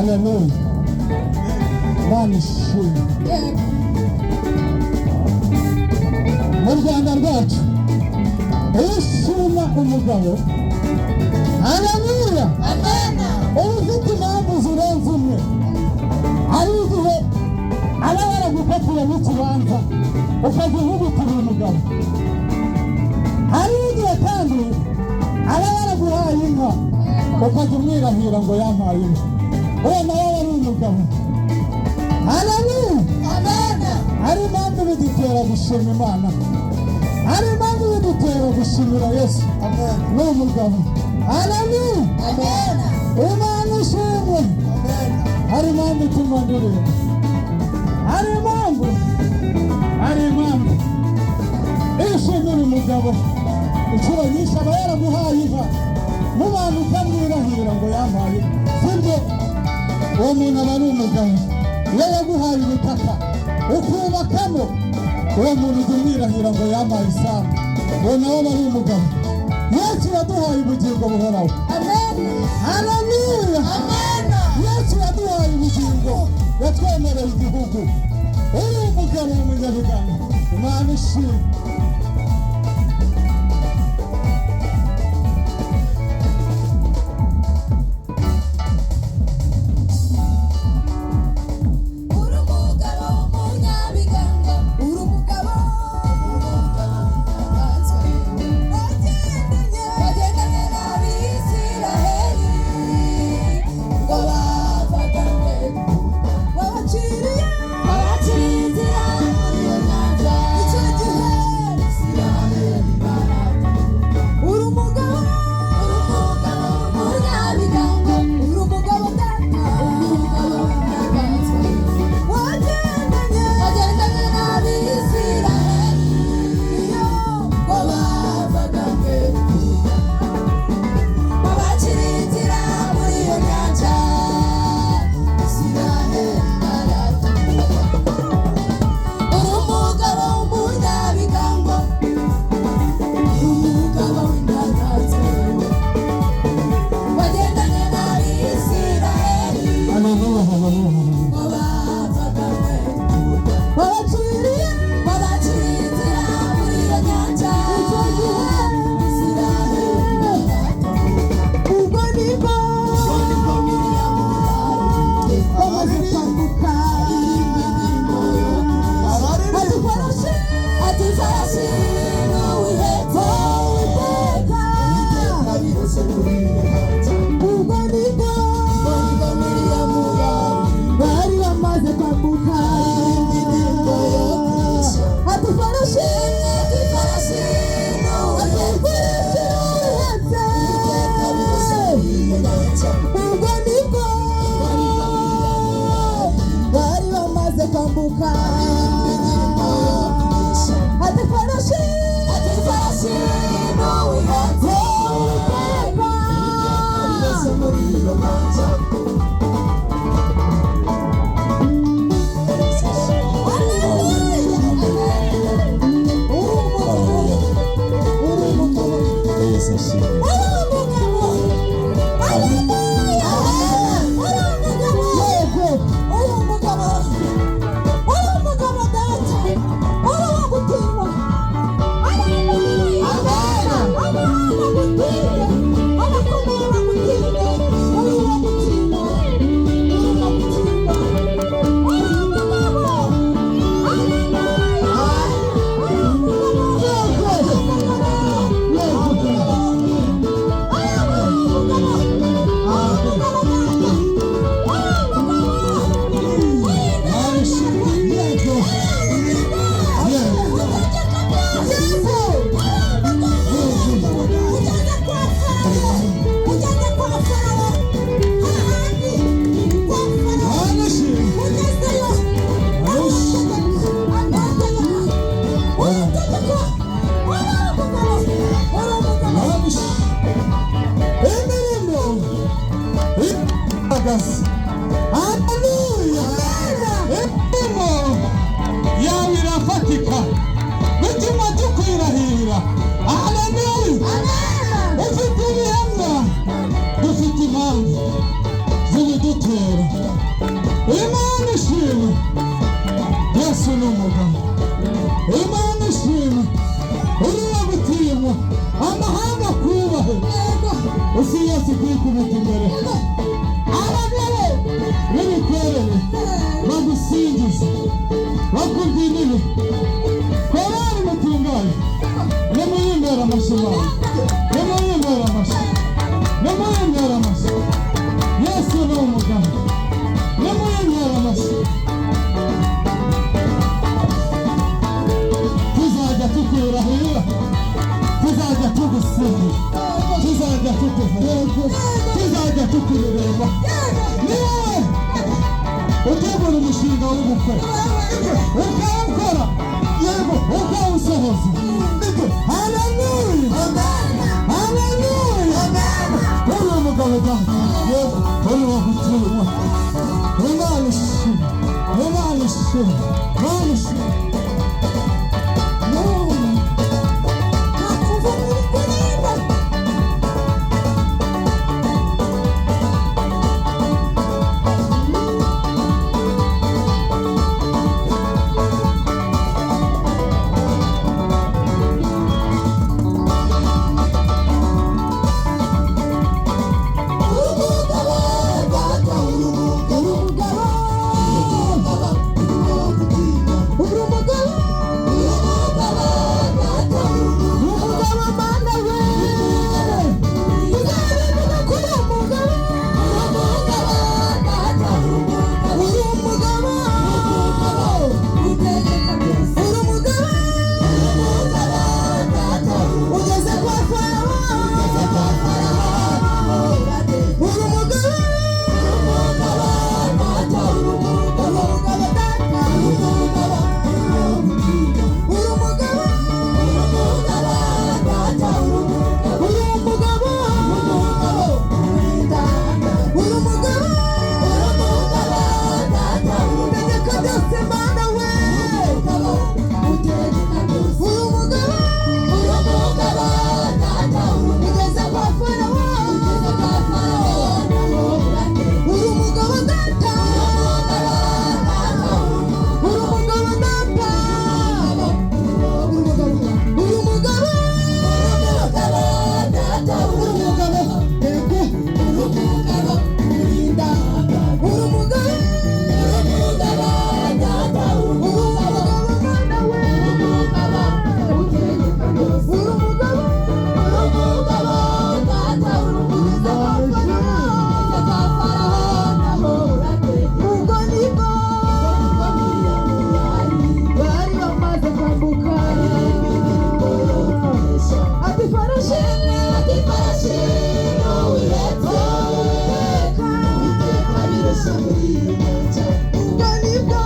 Haleluya. Imana ishimwe. Mu Rwanda rwacu, iyo ushima umugabo, haleluya, uba ufite impamvu zirenze imwe. Hari igihe aba yaragukatiye n'ikibanza, ukajya uhubutira umugabo. Hari igihe kandi aba yaraguhaye inka, ukajya umwirahira ngo yampaye inka. Uwo nawe aba ari umugabo. Haleluya. Hari impamvu bidutera gushima Imana, hari impamvu bidutera gushimira Yesu. Ni umugabo. Haleluya. Imana ishimwe. Hari impamvu ituma ndirimba, hari impamvu, hari impamvu. Iyo ushimira umugabo, inshuro nyinshi aba yaraguhaye inka mu bantu, ukamwirahira ngo yampaye inka, sibyo? Uwo muntu aba ari umugabo. Iyo yaguhaye ubutaka ukubakamo, uwo muntu ujya umwirahira ngo yampaye isambu. Uwo nawe aba ari umugabo. Yesu yaduhaye ubugingo buhoraho. Haleluya. Yesu yaduhaye ubugingo, yatwemereye igihugu. Uri umugabo w'umunyabigango. Imana ishimwe. Uri umugabo w'umunyabigango, uri umugabo wagendanye, wagendanye n'Abisiraheli ngo bavaga mu Egiputa, wabaciriye, wabaciriye inzira muri iyo nyanja. Icyo gihe Isiraheli barapfa. Uri umugabo, uri umugabo w'umunyabigango, uri umugabo data, uri umugabo w'inyamaswa. Wagendanye, wagendanye n'Abisiraheli iyo ngo bavaga mu Egiputa, wabaciriye inzira muri iyo nyanja, Isiraheli barapfa. Uri umugabo w'umunyabigango, umugabo w'intangazo, wagendanye n'Abisiraheli Haleluya, haleluya, haleluya. ngo bavaga mu Egiputa, wabaciriye, wabaciriye inzira muri iyo nyanja, icyo gihe Isiraheli barapfa. Ubwo nibwo, ubwo nibwo Miriyamu bamaze kwambuka, ati farashi, ati farashi n'uwihetse, Uwiteka. Ubwo nibwo, ubwo nibwo Miriyamu bari bamaze kwambuka, ati farashi, ati farashi n'uwihetse, ubwo nibwo bari bamaze kwambuka, ati farashi, ati farashi n'uwihetse, Uwiteka. Uri umugabo, Yesu ashimwe. uri umugabo, haleluya, uri umugabo, Yego. uri umugabo, uri umugabo data, uri uwo gutinywa, haleluya, abana bagutinye, abakomeye bagutinye, uri uwo gutinywa, uri uwo gutinywa, uri umugabo, haleluya, uri umugabo, Imana ishimwe. Yego. Yego. Imana ishimwe. Imana ishimwe. Imirimo ihagaze. Haleluya. Imirimo yawe irafatika, bituma tukwirahira. Haleluya. Ufite ibihamya, dufite impamvu. Kugutera Imana ishimwe. Yesu ni umugabo. Imana ishimwe. Uriya gutinywa, amahanga akubahe, isi yose ikwikubita imbere, abagabo n'ibikwerere bagusingize, bakubyinire. Korari mutunganye, nimuyimbere amashyi Imana, nimuyimbere amashyi, nimuyimbere amashyi. Yesu ni umugabo, nimuyimbere amashyi. Tuzajya tukurahira, tuzajya tugusiga, tuzajya tukuvuga, tuzajya tukuririmba. Ni wowe utegura umushinga w'ubukwe, ukawukora, yego, ukawusohoza. Haleluya, haleluya. Uri umugabo data, yego, uri uwo gutinywa. Imana ishimwe, Imana ishimwe, Imana ishimwe. Ubwo nibwo